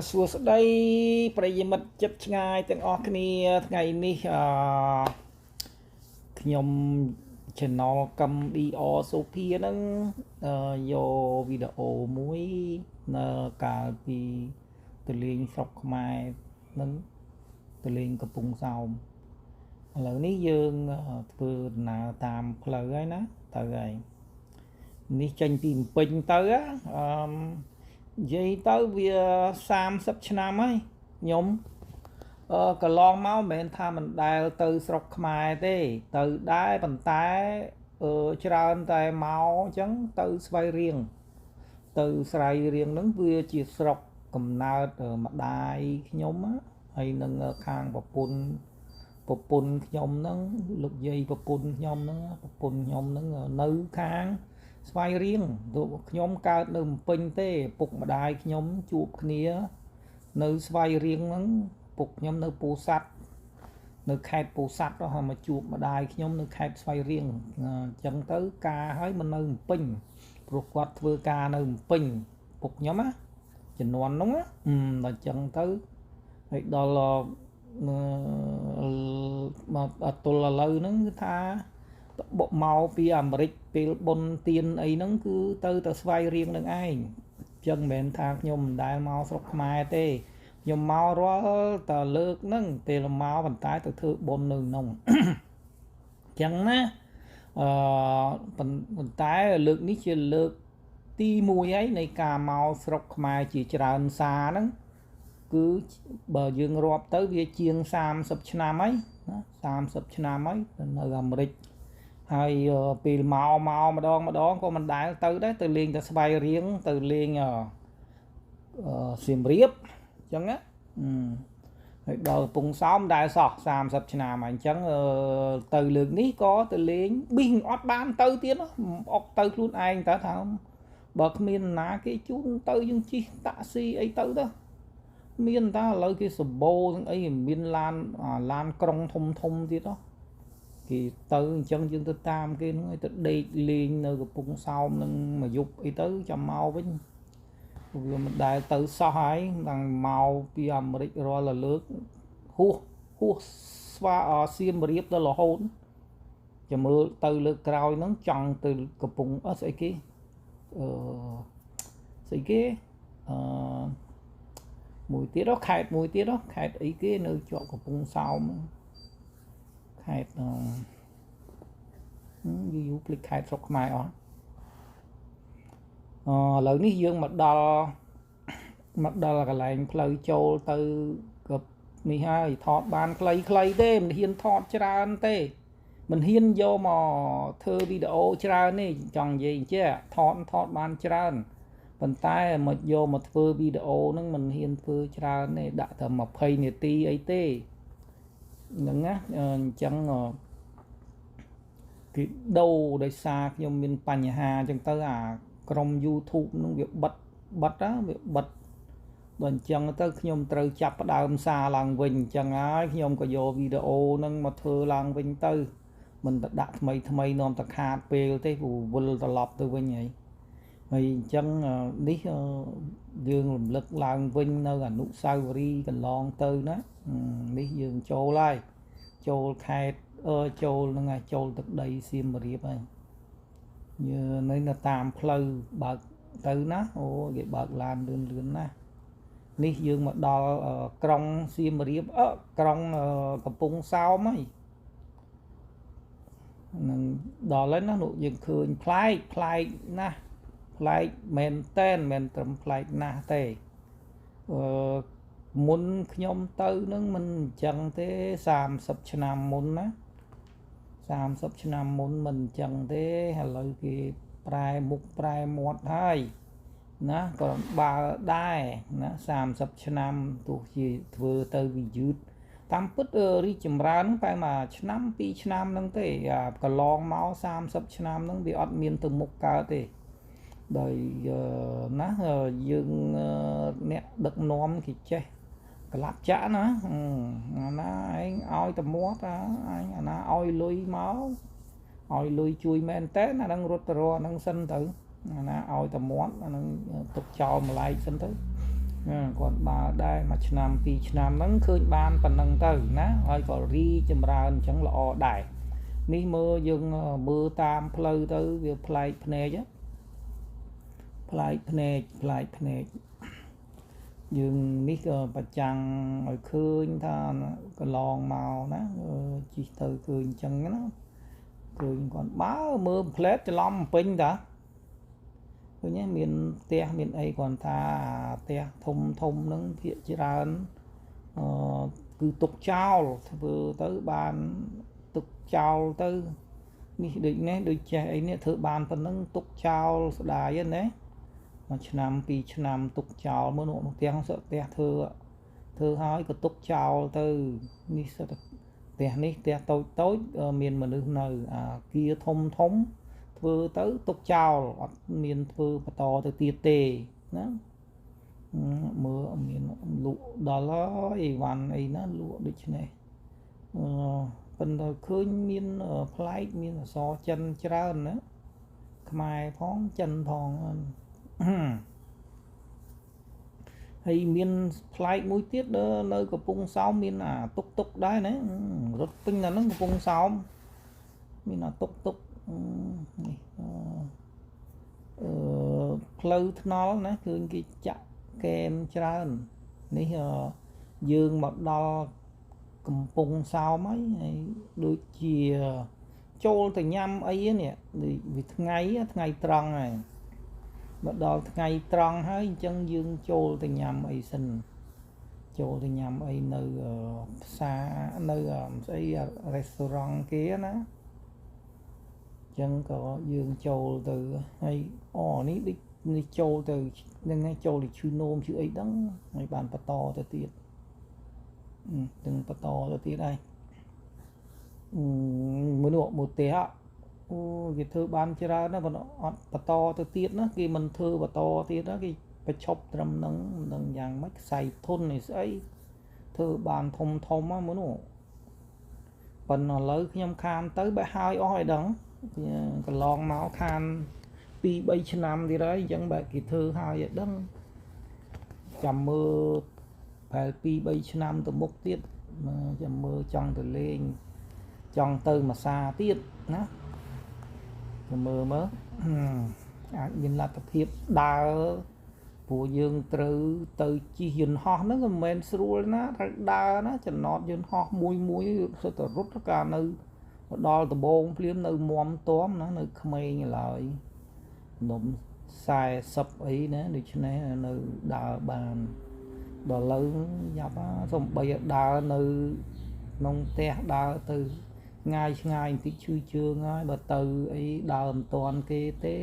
សួស្តីប្រិយមិត្តចិត្តឆ្ងាយទាំងអស់គ្នាថ្ងៃនេះអឺខ្ញុំ channel កំ DR សូភាហ្នឹងយកវីដេអូមួយនៅកាលពីទៅលេងស្រុកខ្មែរនឹងទៅលេងកំពង់សោមឥឡូវនេះយើងធ្វើដំណើរតាមផ្លូវហើយណាទៅហើយនេះចេញពីភ្នំពេញទៅអឺនិយាយទៅវា30ឆ្នាំហើយខ្ញុំអឺកន្លងមកមិនមែនថាមិនដែលទៅស្រុកខ្មែរទេទៅដែរប៉ុន្តែអឺច្រើនតែមកអញ្ចឹងទៅស្វាយរៀងទៅស្រាយរៀងហ្នឹងវាជាស្រុកកំណើតម្ដាយខ្ញុំហើយនឹងខាងប្រពន្ធប្រពន្ធខ្ញុំហ្នឹងលោកយាយប្រពន្ធខ្ញុំហ្នឹងប្រពន្ធខ្ញុំហ្នឹងនៅខាងស្វាយរៀងទោះខ្ញុំកើតនៅភ្នំពេញទេពុកម្ដាយខ្ញុំជួបគ្នានៅស្វាយរៀងហ្នឹងពុកខ្ញុំនៅពោធិ៍សាត់នៅខេត្តពោធិ៍សាត់ហើយមកជួបម្ដាយខ្ញុំនៅខេត្តស្វាយរៀងអញ្ចឹងទៅការហើយមកនៅភ្នំពេញព្រោះគាត់ធ្វើការនៅភ្នំពេញពុកខ្ញុំណាជំនាន់នោះដល់អញ្ចឹងទៅហើយដល់មកទល់ឥឡូវហ្នឹងគឺថាបុកមកពីអាមេរិកពេលបុណ្យទានអីហ្នឹងគឺទៅតែស្វាយរៀងនឹងឯងអញ្ចឹងមិនមែនថាខ្ញុំមិនដែលមកស្រុកខ្មែរទេខ្ញុំមករាល់តែលើកហ្នឹងពេលមកប៉ុន្តែទៅធ្វើបុណ្យនៅក្នុងអញ្ចឹងណាអឺប៉ុន្តែលើកនេះជាលើកទី1ហើយនៃការមកស្រុកខ្មែរជាច្រើនសារហ្នឹងគឺបើយើងរាប់ទៅវាជាង30ឆ្នាំហើយណា30ឆ្នាំហើយនៅអាមេរិកហើយពេលមកម្ដងម្ដងក៏មិនដែលទៅដែរទៅលេងតែស្វាយរៀងទៅលេងសៀមរាបអញ្ចឹងណាហើយដល់កំពង់សោមដែរសោះ30ឆ្នាំហើយអញ្ចឹងទៅលើកនេះក៏ទៅលេងប៊ីងអត់បានទៅទៀតអុកទៅខ្លួនឯងតើថាបើគ្មានណាគេជូនទៅយើងជិះតាក់ស៊ីអីទៅទៅមានតាឥឡូវគេសបោទាំងអីមានឡានក្រុងធំធំទៀតហ៎គេទៅអញ្ចឹងយើងទៅតាមគេហ្នឹងឲ្យទៅដេកលេងនៅកំពង់សោមនឹងមួយយប់អីទៅចាំមកវិញវាមិនដែលទៅសោះហើយតាំងមកពីអាមេរិករាល់លើកហួសហួសស្វាសៀមរាបដល់រហូតចាំមើលទៅលើកក្រោយហ្នឹងចង់ទៅកំពង់អឺស្អីគេអឺស្អីគេអឺមួយទៀតខេត្តមួយទៀតខេត្តអីគេនៅជាប់កំពង់សោមខេត្តយូរយូរភ្លេចខេត្តស្រុកខ្មែរអស់អឥឡូវនេះយើងមកដល់កន្លែងផ្លូវចូលទៅក៏នេះហើយថតបានខ្លីៗទេមិនហ៊ានថតច្រើនទេមិនហ៊ានយកមកធ្វើវីដេអូច្រើនទេចង់និយាយអញ្ចឹងថតបានច្រើនប៉ុន្តែមកយកមកធ្វើវីដេអូហ្នឹងមិនហ៊ានធ្វើច្រើនទេដាក់តែ20នាទីអីទេហ្នឹងណាអញ្ចឹងគេដូរដោយសារខ្ញុំមានបញ្ហាអញ្ចឹងទៅអាក្រុម YouTube ហ្នឹងវាបិទណាវាបិទដល់អញ្ចឹងទៅខ្ញុំត្រូវចាប់ផ្ដើមសារឡើងវិញអញ្ចឹងហើយខ្ញុំក៏យកវីដេអូហ្នឹងមកធ្វើឡើងវិញទៅមិនទៅដាក់ថ្មីថ្មីនាំតែខាតពេលទេព្រោះវិលត្រឡប់ទៅវិញហើយហើយអញ្ចឹងនេះយើងរំលឹកឡើងវិញនៅអនុស្សាវរីយ៍កន្លងទៅណានេះយើងចូលហើយចូលខេត្តចូលហ្នឹងហើយចូលទឹកដីសៀមរាបហើយយើងនៅតាមផ្លូវបើកទៅណាអូគេបើកឡានលឿនលឿនណានេះយើងមកដល់ក្រុងសៀមរាបក្រុងកំពង់សោមហើយនឹងដល់ហើយណានោះយើងឃើញប្លែកណាស់ប្លែកមែនតែនមិនត្រឹមប្លែកណាស់ទេអឺមុនខ្ញុំទៅនឹងមិនអញ្ចឹងទេ30ឆ្នាំមុនណា30ឆ្នាំមុនមិនអញ្ចឹងទេឥឡូវគេប្រែមុខប្រែមាត់ហើយណាក៏បើដែរណា30ឆ្នាំទោះជាធ្វើទៅវាយឺតតាមពិតរីកចម្រើនតែមួយឆ្នាំ2ឆ្នាំហ្នឹងទេកន្លងមក30ឆ្នាំហ្នឹងវាអត់មានទៅមុខកើតទេដោយណាយើងអ្នកដឹកនាំគេចេះក្លាប់ចាក់ណាអាណាឯងឲ្យតែមាត់អាណាឲ្យលុយមកឲ្យលុយជួយមែនតើអាហ្នឹងរត់ទៅរកអាហ្នឹងសិនទៅអាណាឲ្យតែមាត់អាហ្នឹងទុកចោលម្លែកសិនទៅ គាត់បើដែរមួយឆ្នាំពីរឆ្នាំហ្នឹងឃើញបានប៉ុណ្ណឹងទៅណាហើយក៏រីចម្រើនអញ្ចឹងល្អដែរនេះមើលយើងមើលតាមផ្លូវទៅវាប្លែកភ្នែកប្លែកភ្នែកប្លែកភ្នែកយើងនេះក៏ប្រចាំងឲ្យឃើញថាកន្លងមកណាជិះទៅឃើញអញ្ចឹងណាឃើញគាត់បើមើលផ្លែតច្រឡំពេញតាឃើញមានផ្ទះមានអីគាត់ថាផ្ទះធំធំហ្នឹងភាគច្រើនអឺគឺទុកចោលធ្វើទៅបានទុកចោលទៅនេះដូចនេះដូចចេះអីនេះធ្វើបានប៉ុណ្ណឹងទុកចោលស្ដាយណាមួយឆ្នាំពីរឆ្នាំទុកចោលមើលនោះផ្ទះសឹកផ្ទះធ្វើហើយក៏ទុកចោលទៅនេះសិតផ្ទះនេះផ្ទះតូចតូចមានមនុស្សនៅអាគារធំធំធ្វើទៅទុកចោលអត់មានធ្វើបន្តទៅទៀតទេណាមើលមានលក់ដល់ហើយអីវ៉ាន់អីណាលក់ដូចនេះអឺប៉ុន្តែឃើញមានប្លែកមានអក្សរចិនច្រើនណាខ្មែរផងចិនផងហើយមានប្លែកមួយទៀតនៅកំពង់សោមមានអាតុកតុកដែរណារត់ពេញដល់ហ្នឹងកំពង់សោមមានអាតុកតុកនេះអឺផ្លូវថ្នល់ណាឃើញគេចាក់កែមច្រើននេះយើងមកដល់កំពង់សោមហើយដូចជាចូលទៅញ៉ាំអីនេះដូចវាថ្ងៃថ្ងៃត្រង់ហើយមកដល់ថ្ងៃត្រង់ហើយអញ្ចឹងយើងចូលទៅញ៉ាំអីសិនចូលទៅញ៉ាំអីនៅផ្សារនៅស្អី restaurant គេណាអញ្ចឹងក៏យើងចូលទៅហើយអូនេះដូចនេះចូលទៅនឹងចូលទៅឈឺនោមឈឺអីដឹងហើយបានបន្តទៅទៀតនឹងបន្តទៅទៀតហើយមនុស្សមួយផ្ទះអូគេធ្វើបានច្រើនណាស់ប៉ុន្តែអត់បន្តទៅទៀតណាគេមិនធ្វើបន្តទៀតណាគេបញ្ឈប់ត្រឹមនឹងមិនដឹងយ៉ាងម៉េចខ្សែធននេះស្អីធ្វើបានធំធំហ្នឹងមនុស្សប៉ុន្តែឥឡូវខ្ញុំខានទៅបែរហើយអស់ឲ្យដឹងកន្លងមកខាន2 3ឆ្នាំទៀតហើយអញ្ចឹងបែរគេធ្វើហើយឲ្យដឹងចាំមើលប្រហែល2 3ឆ្នាំទៅមុខទៀតចាំមើលចង់ទៅលេងចង់ទៅមួយសាទៀតណាមើលមើលអាចមានលទ្ធភាពដើរព្រោះយើងត្រូវទៅជិះយន្តហោះហ្នឹងក៏មិនមែនស្រួលណាត្រូវដើរណាចំណតយន្តហោះមួយមួយសុទ្ធតែរត់កាលនៅដល់ដបងភ្លាមនៅមមតមណានៅក្មេងឡើយនំ40អីណាដូច្នេះនៅដើរបានដល់ឡូវយ៉ាប់សំបីដើរនៅក្នុងផ្ទះដើរទៅងាយឆ្ងាយបន្តិចឈឺជើងហើយបើទៅអីដើរមិនតាន់គេទេ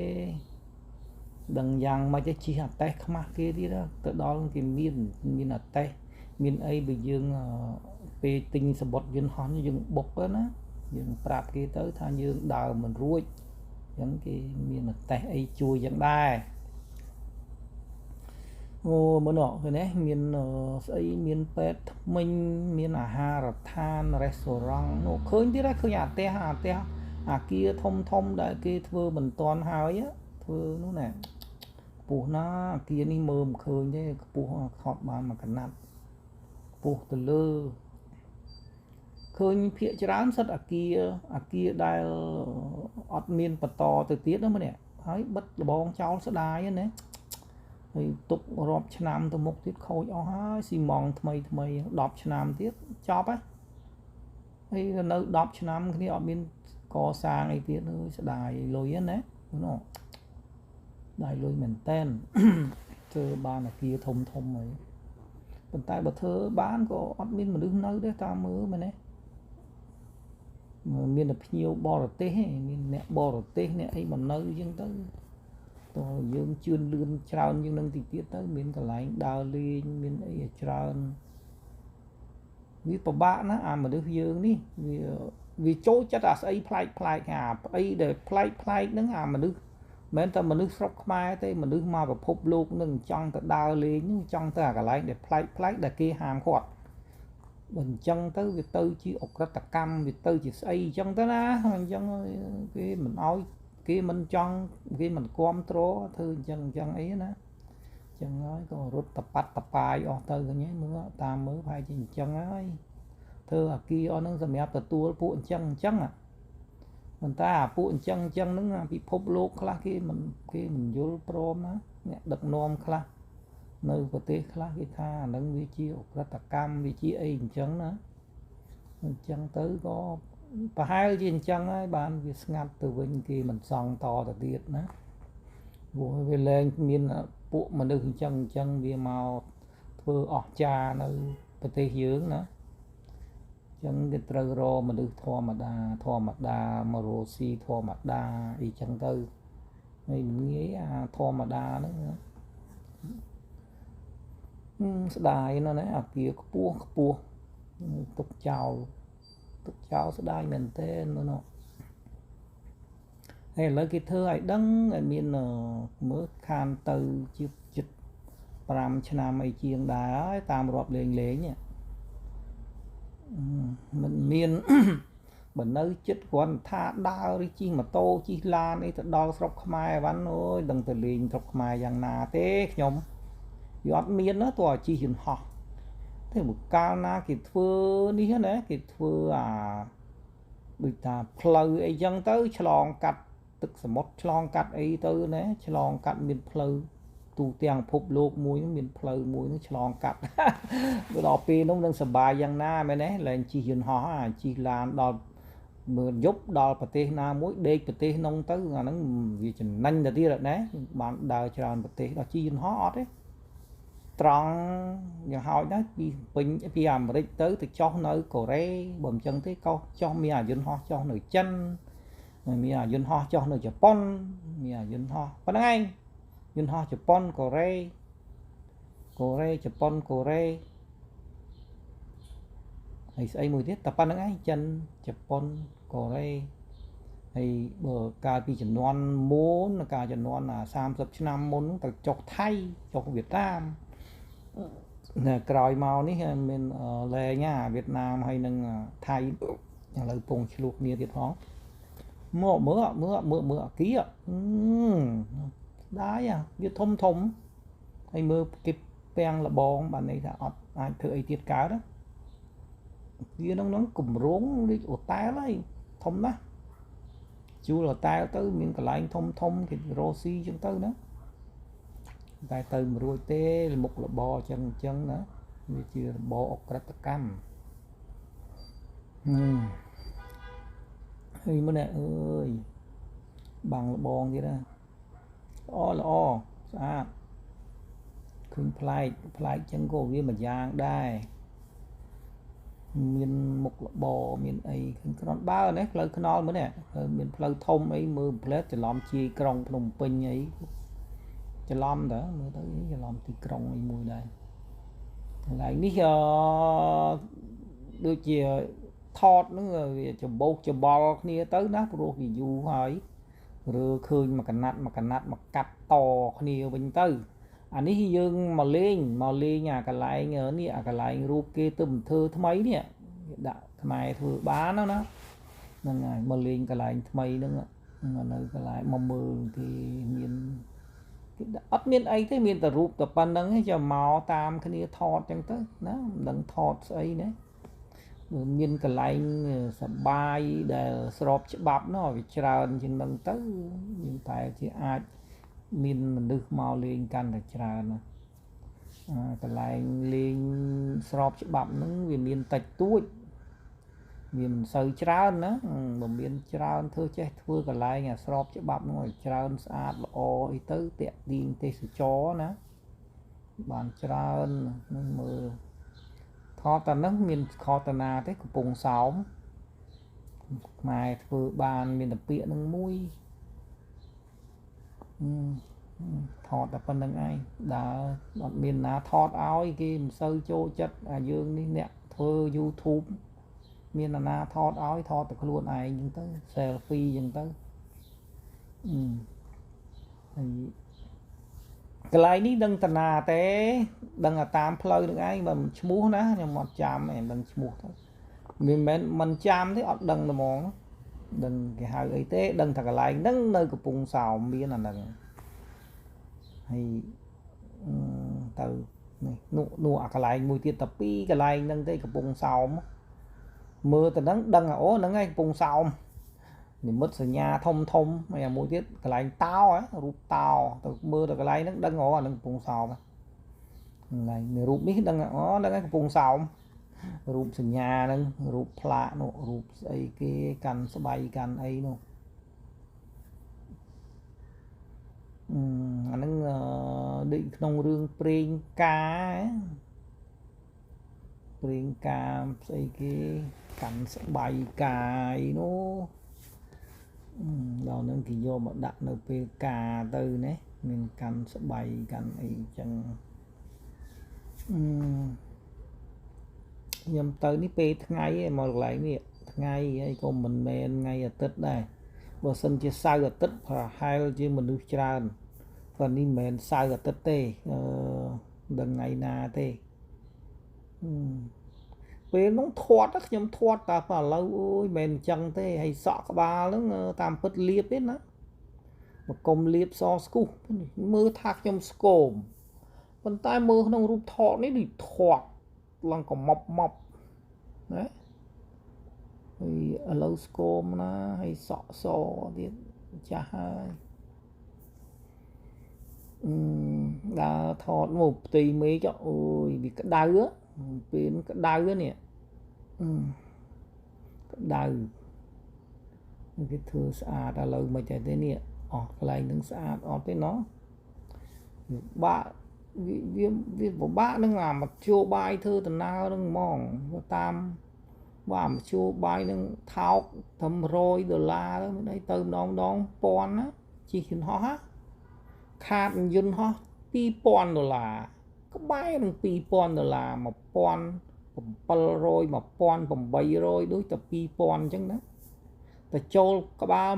ដឹងយ៉ាងម៉េចទេជិះអាតេះខ្មាស់គេទៀតទៅដល់គេមានអាតេះមានអីបើយើងពេលទិញសម្បត្តិយន្តហោះយើងបុកទៅណាយើងប្រាប់គេទៅថាយើងដើរមិនរួចអញ្ចឹងគេមានអាតេះអីជួយយ៉ាងដែរអូមើលនោះឃើញទេមានស្អីមានពេទ្យថ្មិញមានអាហារដ្ឋាន restaurant នោះឃើញទៀតហើយឃើញអាផ្ទះអាផ្ទះអាគារធំធំដែលគេធ្វើមិនទាន់ហើយធ្វើនោះណែខ្ពស់ណាអាគារនេះមើលមិនឃើញទេខ្ពស់ខត់បានមួយកណាត់ខ្ពស់ទៅលើឃើញភាគច្រើនសិតអាគារដែលអត់មានបន្តទៅទៀតណាម្នាក់ហើយបិទលបងចោលស្ដាយណាហើយទុករាប់ឆ្នាំទៅមុខទៀតខូចអស់ហើយស៊ីម៉ងថ្មីថ្មី10ឆ្នាំទៀតចប់ហើយនៅ10ឆ្នាំគ្នាអត់មានកសាងអីទៀតអើយស្ដាយលុយណានោះដាយលុយមែនតែនធ្វើបានអាគារធំធំហើយប៉ុន្តែបើធ្វើបានក៏អត់មានមនុស្សនៅដែរតាមមើលមែនទេមានតែភ្ញៀវបរទេសឯងមានអ្នកបរទេសអ្នកអីមកនៅអញ្ចឹងទៅតើយើងជឿនលឿនច្រើនជាងនឹងតិចទៀតទៅមានកន្លែងដើរលេងមានអីឲ្យច្រើនវាពិបាកណាស់អាមនុស្សយើងនេះវាចូលចិត្តអាស្អីប្លែកប្លែកអាអីដែលប្លែកប្លែកហ្នឹងអាមនុស្សមិនមែនតែមនុស្សស្រុកខ្មែរទេមនុស្សមកពិភពលោកនឹងចង់ទៅដើរលេងហ្នឹងចង់ទៅអាកន្លែងដែលប្លែកប្លែកដែលគេហាមគាត់បើអញ្ចឹងទៅវាទៅជាអក្រិតកម្មវាទៅជាស្អីអញ្ចឹងទៅណាអញ្ចឹងគេមិនអោយគេមិនចង់គេមិនគាំទ្រធ្វើអញ្ចឹងអញ្ចឹងអីណា ចឹងហើយក៏រត់តប៉ាត់តប៉ាយអស់ទៅឃើញទេមើលតាមមើលប្រហែលជាអញ្ចឹងហើយធ្វើអាគារអស់ហ្នឹងសម្រាប់ទទួលពួកអញ្ចឹងអញ្ចឹងប៉ុន្តែអាពួកអញ្ចឹងអញ្ចឹងហ្នឹងពិភពលោកខ្លះគេមិនយល់ព្រមណាអ្នកដឹកនាំខ្លះនៅប្រទេសខ្លះគេថាអាហ្នឹងវាជាឧក្រិដ្ឋកម្មវាជាអីអញ្ចឹងណាអញ្ចឹងទៅក៏ប្រហែលជាអញ្ចឹងហើយបានវាស្ងាត់ទៅវិញគេមិនសង់តទៅទៀតណាព្រោះវាលែងមានពួកមនុស្សអញ្ចឹងអញ្ចឹងវាមកធ្វើអស្ចារ្យនៅប្រទេសយើងណាអញ្ចឹងគេត្រូវរកមនុស្សធម្មតាធម្មតាមករកស៊ីធម្មតាអីចឹងទៅហើយមិនងាយអាធម្មតាហ្នឹងស្ដាយណាស់ណាអាគារខ្ពស់ខ្ពស់ទុកចោលទុកចោលស្ដាយមែនទែនមើលនោះហើយឥឡូវគេធ្វើឲ្យដឹងឲ្យមានមើលខានទៅជាចិត្ត5ឆ្នាំអីជាងដែរហើយតាមរាប់លេងលេងមិនមានបើនៅចិត្តគ្រាន់ថាដើរឬជិះម៉ូតូជិះឡានអីទៅដល់ស្រុកខ្មែរអីវ៉ាន់អូយដឹងទៅលេងស្រុកខ្មែរយ៉ាងណាទេខ្ញុំវាអត់មានណាតើជិះយន្តហោះទេបើកាលណាគេធ្វើនេះណាគេធ្វើអាដូចថាផ្លូវអីចឹងទៅឆ្លងកាត់ទឹកសមុទ្រឆ្លងកាត់អីទៅណាឆ្លងកាត់មានផ្លូវទូទាំងពិភពលោកមួយមានផ្លូវមួយនឹងឆ្លងកាត់ដល់ពេលនោះនឹងសបាយយ៉ាងណាមែនទេលែងជិះយន្តហោះអាជិះឡានដល់មើលយប់ដល់ប្រទេសណាមួយដេកប្រទេសនោះទៅអាហ្នឹងវាចំណេញទៅទៀតណាបានដើរច្រើនប្រទេសដល់ជិះយន្តហោះអត់ទេត្រង់យ៉ាងហោចណាស់ពីពេញពីអាមេរិកទៅទៅចុះនៅកូរ៉េបើមិនចឹងទេក៏ចុះមានអាយន្តហោះចុះនៅចិនមានអាយន្តហោះចុះនៅជប៉ុនមានអាយន្តហោះប៉ុណ្្នឹងឯងយន្តហោះជប៉ុនកូរ៉េកូរ៉េជប៉ុនកូរ៉េហើយស្អីមួយទៀតតែប៉ុណ្្នឹងឯងចិនជប៉ុនកូរ៉េហើយបើកាលពីចំនួនមុនកាលចំនួន30ឆ្នាំមុនទៅចុះថៃចុះវៀតណាមនៅក្រោយមកនេះមានលែងអាវៀតណាមហើយនឹងថៃឥឡូវពងឆ្លួសគ្នាទៀតផងមកមើលមើលមើលមើលអាគារដែរវាធំធំហើយមើលគេពាំងលបងបានន័យថាអត់អាចធ្វើអីទៀតកើតវាក្នុងហ្នឹងគម្រោងដូចអូតែលហើយធំណាស់ជួលអូតែលទៅមានកន្លែងធំធំគេរកស៊ីចឹងទៅណាតែទៅមិនរួចទេមុខរបរចឹងអញ្ចឹងណាវាជារបរអក្រិតកម្មហើយមើលនេះអើយបាំងលបងទៀតណាល្អល្អស្អាតឃើញប្លែកប្លែកចឹងក៏វាមួយយ៉ាងដែរមានមុខរបរមានអីឃើញគ្រាន់បើណាផ្លូវថ្នល់មើលនេះមានផ្លូវធំអីមើលផ្លែតច្រឡំជាយក្រុងភ្នំពេញអីច្រឡំតើមើលទៅច្រឡំទីក្រុងអីមួយដែរកន្លែងនេះអឺដូចជាថតហ្នឹងវាច្បោកច្បល់គ្នាទៅណាព្រោះវាយូរហើយរើឃើញមកកណាត់មកកណាត់មកកាត់តគ្នាវិញទៅអានេះយើងមកលេងមកលេងអាកន្លែងនេះអាកន្លែងរូបគេទៅធ្វើថ្មីនេះដាក់ខ្មែរធ្វើបានណាហ្នឹងហើយមកលេងកន្លែងថ្មីហ្នឹងនៅកន្លែងមកមើលគេមានគេអត់មានអីទេមានតែរូបតែប៉ុណ្្នឹងឯងចាំមកតាមគ្នាថតចឹងទៅណាមិនដឹងថតស្អីណាមានកន្លែងសបាយដែលស្របច្បាប់នោះវាច្រើនជាងនឹងទៅយើងតែជាអាចមានមនុស្សមកលេងកាន់តែច្រើនណាកន្លែងលេងស្របច្បាប់ហ្នឹងវាមានតិចតួចវាមិនសូវច្រើនណាបើមានច្រើនធ្វើចេះធ្វើកន្លែងអាស្របច្បាប់ហ្នឹងឲ្យច្រើនស្អាតល្អអីទៅតាក់ទាញទេសចរណាបានច្រើននឹងមើលថតតែហ្នឹងមានខតនាទេកំពង់សោមខ្មែរធ្វើបានមានតែពាក្យនឹងមួយថតតែប៉ុណ្្នឹងឯងដើរអត់មានណាថតឲ្យគេមិនសូវចូលចិត្តអាយើងនេះអ្នកធ្វើ YouTube មានណាថតឲ្យថតតែខ្លួនឯងចឹងទៅ selfie ចឹងទៅហើយកន្លែងនេះដឹងតាណាទេដឹងតែតាមផ្លូវនឹងឯងបើមិនឈ្មោះណាខ្ញុំអត់ចាំទេដឹងឈ្មោះទៅមិនមែនមិនចាំទេអត់ដឹងតែហ្មងដឹងគេហៅអីទេដឹងតែកន្លែងហ្នឹងនៅកំពង់សោមមានអាហ្នឹងហើយ ទៅនេះនោះនោះអាកន្លែងមួយទៀតតែពីរកន្លែងហ្នឹងទេកំពង់សោមមើលទៅហ្នឹងដឹងអូហ្នឹងឯងកំពង់សោមនិមិត្តសញ្ញាធំធំហើយអាមួយទៀតកន្លែងតោរូបតោទៅមើលទៅកន្លែងហ្នឹងដឹងអូអាហ្នឹងកំពង់សោមកន្លែងរូបនេះដឹងអូហ្នឹងឯងកំពង់សោមរូបសញ្ញាហ្នឹងរូបផ្លាកនោះរូបស្អីគេកាន់ស្បៃកាន់អីនោះអាហ្នឹងដូចក្នុងរឿងព្រេងការព្រេងការស្អីគេកាន់ស្បៃកាយនោះដល់ហ្នឹងគេយកមកដាក់នៅពេលការទៅណាមានកាន់ស្បៃកាន់អីចឹងខ្ញុំទៅនេះពេលថ្ងៃឯងមកកន្លែងនេះថ្ងៃហើយក៏មិនមែនថ្ងៃអាទិត្យដែរបើសិនជាសៅរ៍អាទិត្យប្រហែលជាមនុស្សច្រើនប៉ុន្តែនេះមិនមែនសៅរ៍អាទិត្យទេដឹងថ្ងៃណាទេពេលនោះធាត់ខ្ញុំធាត់តែឥឡូវអូយមិនមែនអញ្ចឹងទេហើយសក់ក្បាលហ្នឹងតាមពិតលៀបទេណាមកកុំលៀបសស្គុះមើលថាខ្ញុំស្គមប៉ុន្តែមើលក្នុងរូបថតនេះដូចធាត់ឡើងក៏ម៉ប់ម៉ប់ណាហើយឥឡូវស្គមណាហើយសក់សទៀតចាស់ហើយដើរថតមកផ្ទៃមេឃអូយវាក្តៅពេលក្តៅនេះក្តៅគេធ្វើស្អាតឥឡូវមិនចេះទេនេះអស់កន្លែងនឹងស្អាតអត់ទេណោះបាក់វាវាពិបាកនឹងអាមធ្យោបាយធ្វើដំណើរនឹងហ្មងតាមបាទមធ្យោបាយនឹងថោកត្រឹម100ដុល្លារទៅមានអីទៅម្ដងម្ដងពាន់ណាជិះយន្តហោះខាតយន្តហោះ2000ដុល្លារក្បែរនឹង2000ដុល្លារ1700 1800ដូចតែ2000អញ្ចឹងណាតែចូលក្បាល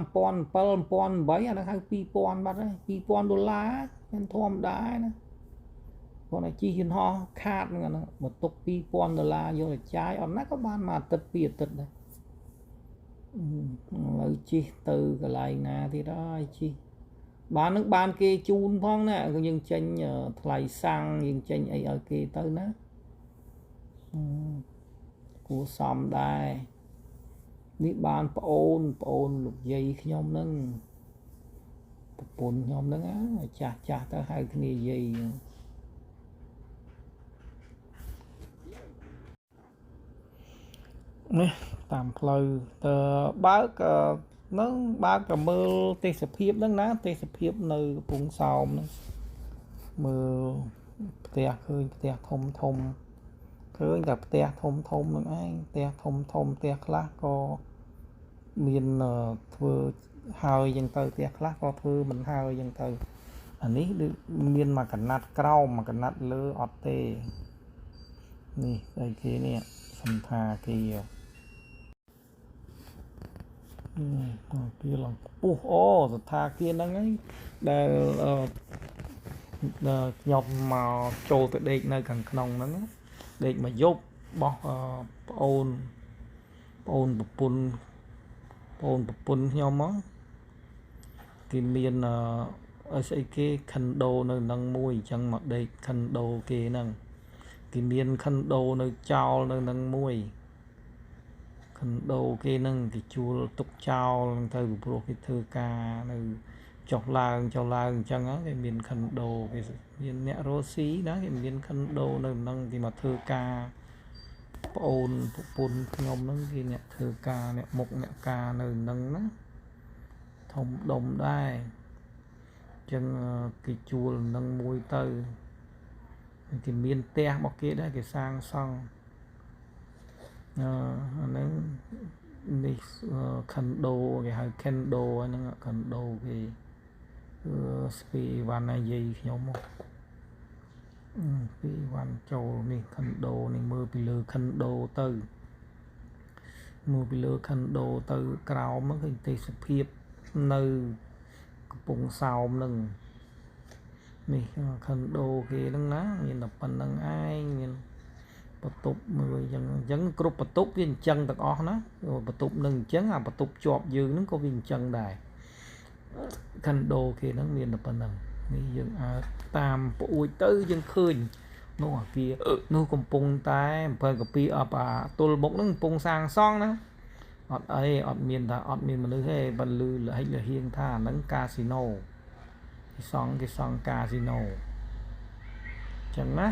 1700 1800អាហ្នឹងហៅ2000បាត់ហើយ2000ដុល្លារមិនធម្មតាណាគាត់តែជិះយន្តហោះខាតហ្នឹងអាហ្នឹងបើទុក2000ដុល្លារយកទៅចាយអត់ណាក៏បានមួយអាទិត្យពីរអាទិត្យដែរឥឡូវជិះទៅកន្លែងណាទៀតហើយជិះបាននឹងបានគេជូនផងណាយើងចេញថ្លៃសាំងយើងចេញអីឲ្យគេទៅណាគួរសមដែរនេះបានប្អូនលោកយាយខ្ញុំហ្នឹងប្រពន្ធខ្ញុំហ្នឹងចាស់ចាស់ទៅហៅគ្នាយាយនេះតាមផ្លូវទៅបើកនឹងបើកក៏មើលទេសភាពហ្នឹងណាទេសភាពនៅកំពង់សោមហ្នឹងមើលផ្ទះឃើញផ្ទះធំធំឃើញតែផ្ទះធំធំហ្នឹងឯងផ្ទះធំធំផ្ទះខ្លះក៏មានធ្វើហើយចឹងទៅផ្ទះខ្លះក៏ធ្វើមិនហើយចឹងទៅអានេះដូចមានមួយកណាត់ក្រោមមួយកណាត់លើអត់ទេនេះស្អីគេនេះសន្តាគារគេឡើងខ្ពស់អូសន្តាគារហ្នឹងឯងដែលខ្ញុំមកចូលទៅដេកនៅខាងក្នុងហ្នឹងដេកមួយយប់បោះប្អូនប្រពន្ធប្អូនប្រពន្ធខ្ញុំមកគេមានស្អីគេខិនដូនៅនឹងមួយអញ្ចឹងមកដេកខិនដូគេហ្នឹងគេមានខិនដូនៅចោលនៅនឹងមួយខិនដូគេហ្នឹងគេជួលទុកចោលហ្នឹងទៅព្រោះគេធ្វើការនៅចុះឡើងអញ្ចឹងគេមានខិនដូគេមានអ្នករស់ស៊ីណាគេមានខិនដូនៅនឹងគេមកធ្វើការប្អូនប្រពន្ធខ្ញុំហ្នឹងគេអ្នកធ្វើការអ្នកមុខអ្នកការនៅនឹងណាធំដុំដែរអញ្ចឹងគេជួលនឹងមួយទៅគេមានផ្ទះរបស់គេដែរគេសាងសង់អាហ្នឹងនេះខិនដូគេហៅខិនដូហ្នឹងខិនដូគេស្ពីវ៉ាន់ណាយាយខ្ញុំមកពីវ៉ាន់ចូលនេះខិនដូនេះមើលពីលើខិនដូទៅមើលពីលើខិនដូទៅក្រោមហ្នឹងឃើញទេសភាពនៅកំពង់សោមហ្នឹងនេះខិនដូគេហ្នឹងណាមានតែប៉ុណ្្នឹងឯងមានបន្ទប់មើលអញ្ចឹងគ្រប់បន្ទប់វាអញ្ចឹងទាំងអស់ណាបន្ទប់នឹងអញ្ចឹងអាបន្ទប់ជាប់យើងហ្នឹងក៏វាអញ្ចឹងដែរខិនដូគេហ្នឹងមានតែប៉ុណ្្នឹង នេះយើងអាចតាមប្អួយទៅយើងឃើញនោះអាគារនោះកំពុងតែអំពើកាពីអបអាទល់មុខនឹងកំពុងសាងសង់ណាអត់អីអត់មានថាអត់មានមនុស្សទេបើលឺលហិចលហៀងថាអាហ្នឹងកាស៊ីណូគេសង់កាស៊ីណូចឹងណា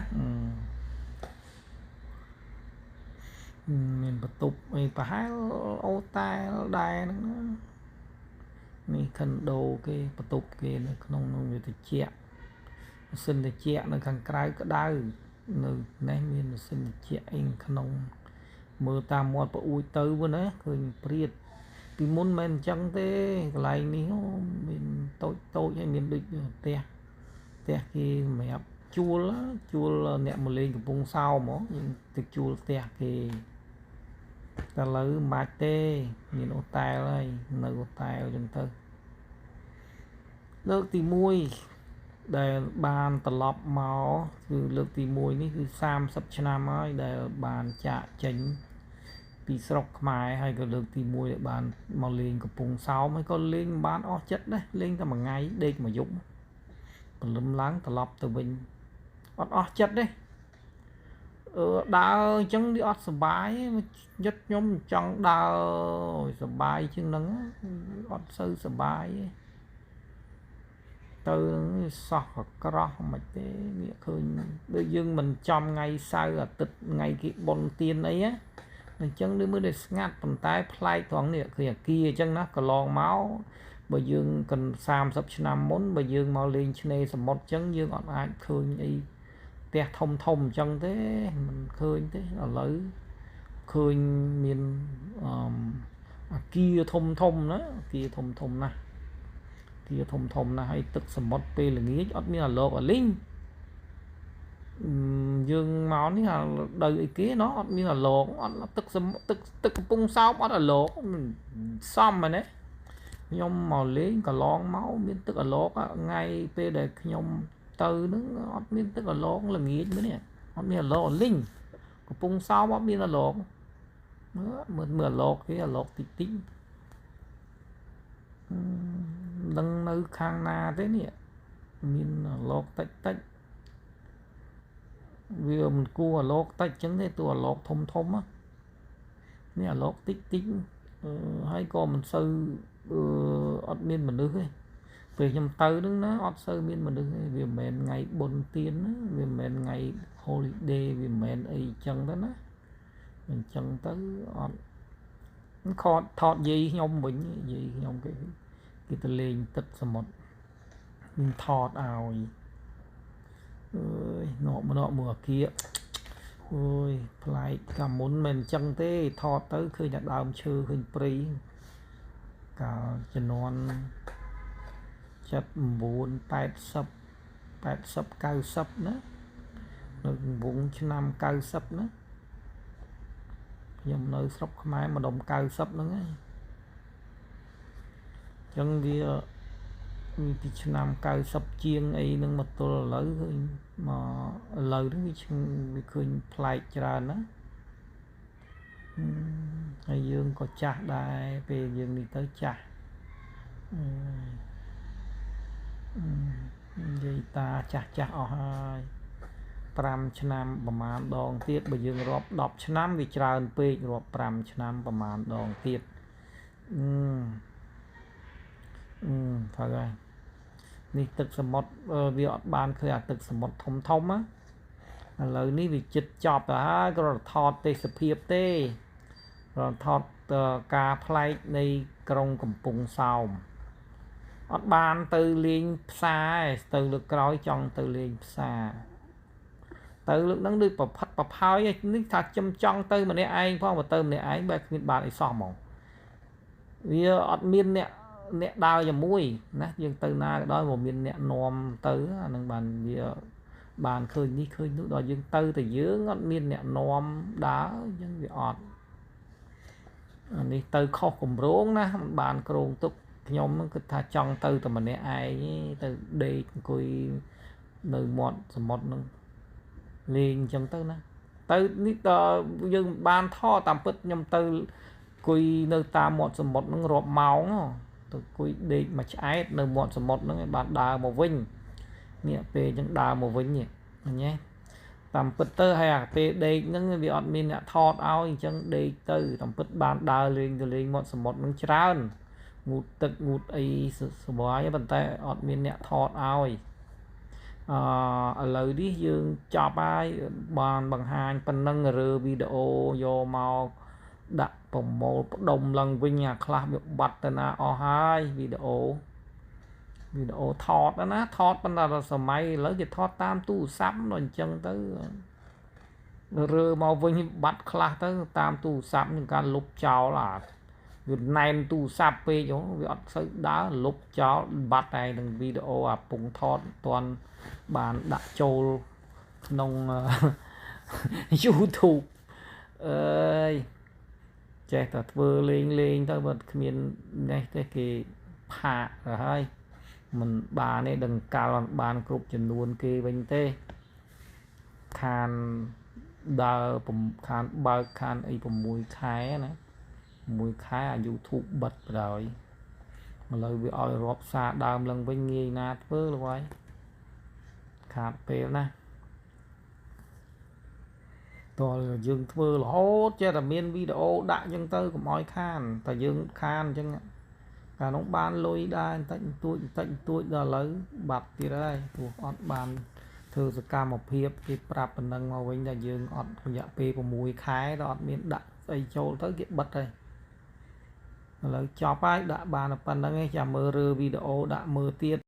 មានបន្ទប់អីប្រហែលអូតែលដែរហ្នឹងណានេះខិនដូគេបន្ទប់គេនៅក្នុងនោះវាត្រជាក់ម៉ាស៊ីនត្រជាក់នៅខាងក្រៅក្តៅនៅនេះមានម៉ាស៊ីនត្រជាក់អីក្នុងមើលតាមមាត់ប្អួយទៅវិញណាឃើញព្រាតពីមុនមិនអញ្ចឹងទេកន្លែងនេះមានតូចតូចហើយមានដូចផ្ទះគេសម្រាប់ជួលអ្នកមកលេងកំពង់សោមហ្មងយើងទៅជួលផ្ទះគេតែឥឡូវមិនបាច់ទេមានអូតែលហើយនៅអូតែលចឹងទៅលើកទី1ដែលបានត្រឡប់មកគឺលើកទី1នេះគឺ30ឆ្នាំហើយដែលបានចាកចេញពីស្រុកខ្មែរហើយក៏លើកទី1ដែលបានមកលេងកំពង់សោមហើយក៏លេងមិនបានអស់ចិត្តដែរលេងតែមួយថ្ងៃដេកមួយយប់ព្រលឹមឡើងត្រឡប់ទៅវិញអត់អស់ចិត្តទេដើរអញ្ចឹងវាអត់សប្បាយយត់ខ្ញុំចង់ដើរសប្បាយជាងហ្នឹងអត់សូវសប្បាយទេទៅសោះកក្រោះមិនទេវាឃើញដូចយើងមិនចំថ្ងៃសៅរ៍អាទិត្យថ្ងៃគេបុណ្យទានអីណាអញ្ចឹងដូចមើលតែស្ងាត់ប៉ុន្តែប្លែកត្រង់នេះឃើញអាគារអញ្ចឹងណាកន្លងមកបើយើងកិន30ឆ្នាំមុនបើយើងមកលេងឆ្នេរសមុទ្រអញ្ចឹងយើងអត់អាចឃើញអីផ្ទះធំធំអញ្ចឹងទេមិនឃើញទេឥឡូវឃើញមានអាគារធំធំណាអាគារធំធំណាស់គាធំធំណាស់ហើយទឹកសមុទ្រពេលល្ងាចអត់មានអាលោកអាលីងយើងមកនេះអាដៅអីគេណោះអត់មានអាលោកអត់ទឹកទឹកកំពង់សោមអត់អាលោកសមហ្នឹងណាខ្ញុំមកលេងកន្លងមកមានទឹកអាលោកថ្ងៃពេលដែលខ្ញុំទៅហ្នឹងអត់មានទឹកអាលោកល្ងាចមើលនេះអត់មានអាលោកអាលីងកំពង់សោមអត់មានអាលោកមើលមើលអាលោកគេអាលោកតិចតិចនឹងនៅខាងណាទេនេះមានអាលោកតិចតិចវាមិនគួរអាលោកតិចចឹងទេតួអាលោកធំធំនេះអាលោកតិចតិចហើយក៏មិនសូវអត់មានមនុស្សទេពេលខ្ញុំទៅនឹងណាអត់សូវមានមនុស្សទេវាមិនមែនថ្ងៃបុណ្យទានណាវាមិនមែនថ្ងៃ holiday វាមិនមែនអីចឹងទៅណាអញ្ចឹងទៅអត់ខតថតយាយខ្ញុំវិញយាយខ្ញុំគេទៅលេងទឹកសមុទ្រខ្ញុំថតឲ្យអើយណក់ម្នាក់មើលអាគារអើយប្លែកកាលមុនមិនអញ្ចឹងទេថតទៅឃើញតែដើមឈើឃើញព្រៃកាលជំនាន់79 80 80 90ណានៅវងឆ្នាំ90ណាខ្ញុំនៅស្រុកខ្មែរម្ដុំ90ហ្នឹងឯងចឹងវាពីឆ្នាំ90ជាងអីនឹងមកទល់ឥឡូវឃើញមកឥឡូវហ្នឹងវាឃើញប្លែកច្រើនណាហើយយើងក៏ចាស់ដែរពេលយើងនេះទៅចាស់និយាយតាចាស់ចាស់អស់ហើយ5ឆ្នាំប្រហែលដងទៀតបើយើងរាប់10ឆ្នាំវាច្រើនពេករាប់5ឆ្នាំប្រហែលដងទៀតត្រូវហើយនេះទឹកសមុទ្រវាអត់បានឃើញអាទឹកសមុទ្រធំធំណាឥឡូវនេះវាចិត្តចប់ទៅហើយគ្រាន់តែថតទេសភាពទេគ្រាន់ថតការប្លែកនៃក្រុងកំពង់សោមអត់បានទៅលេងផ្សារទៅលើកក្រោយចង់ទៅលេងផ្សារទៅលើកហ្នឹងដូចប្រផិតប្រផើយនេះថាខ្ញុំចង់ទៅម្នាក់ឯងផងបើទៅម្នាក់ឯងបែរគ្មានបានអីសោះហ្មងវាអត់មានអ្នកដើរជាមួយណាយើងទៅណាក៏ដោយមកមានអ្នកនាំទៅអានឹងបានវាបានឃើញនេះឃើញនោះដល់យើងទៅតែយើងអត់មានអ្នកនាំដើរអញ្ចឹងវាអត់អានេះទៅខុសគម្រោងណាមិនបានគ្រោងទុកខ្ញុំគិតថាចង់ទៅតែម្នាក់ឯងទៅដេកអង្គុយនៅមាត់សមុទ្រនឹងលេងអញ្ចឹងទៅណាទៅនេះដល់យើងបានថតតាមពិតខ្ញុំទៅអង្គុយនៅតាមមាត់សមុទ្រនឹងរាប់ម៉ោងទៅអង្គុយដេកមួយឆ្អែតនៅមាត់សមុទ្រហ្នឹងឲ្យបានដើរមកវិញ នេះពេលអញ្ចឹងដើរមកវិញនេះឃើញទេតាមពិតទៅហើយអាពេលដេកហ្នឹងវាអត់មានអ្នកថតឲ្យអញ្ចឹងដេកទៅតាមពិតបានដើរលេងទៅលេងមាត់សមុទ្រហ្នឹងច្រើនងូតទឹកងូតអីសុបាយប៉ុន្តែអត់មានអ្នកថតឲ្យអឺឥឡូវនេះយើងចប់ហើយបានបង្ហាញប៉ុណ្ណឹងរើវីដេអូយកមកដាក់ប្រមូលផ្ដុំឡើងវិញអាខ្លះវាបាត់ទៅណាអស់ហើយវីដេអូថតណាថតប៉ុន្តែសម័យឥឡូវគេថតតាមទូរស័ព្ទដល់អញ្ចឹងទៅរើមកវិញបាត់ខ្លះទៅតាមទូរស័ព្ទនឹងការលុបចោលអាវាណែនទូរស័ព្ទពេកវាអត់សូវដើរលុបចោលបាត់តែនឹងវីដេអូអាពងថតមិនទាន់បានដាក់ចូលក្នុង YouTube អើយចេះតែធ្វើលេងលេងទៅបើគ្មាននេះទេគេផាកទៅហើយមិនបានទេដឹងកាលបានគ្រប់ចំនួនគេវិញទេខានដើរខានបើកខានអី6ខែណា1ខែអា YouTube បិទបណ្ដោយឥឡូវវាឲ្យរាប់សារដើមឡើងវិញងាយណាធ្វើលោកហើយខាតពេលណាតើយើងធ្វើរហូតចេះតែមានវីដេអូដាក់អញ្ចឹងទៅកុំឲ្យខានតែយើងខានអញ្ចឹងកាលនោះបានលុយដែរបន្តិចបន្តួចបន្តិចបន្តួចដល់ឥឡូវបាត់ទៀតហើយព្រោះអត់បានធ្វើសកម្មភាពគេប្រាប់ប៉ុណ្ណឹងមកវិញថាយើងអត់រយៈពេល6ខែដល់អត់មានដាក់ស្អីចូលទៅគេបិទហើយឥឡូវចប់ហើយដាក់បានតែប៉ុណ្្នឹងឯងចាំមើលរើវីដេអូដាក់មើលទៀត។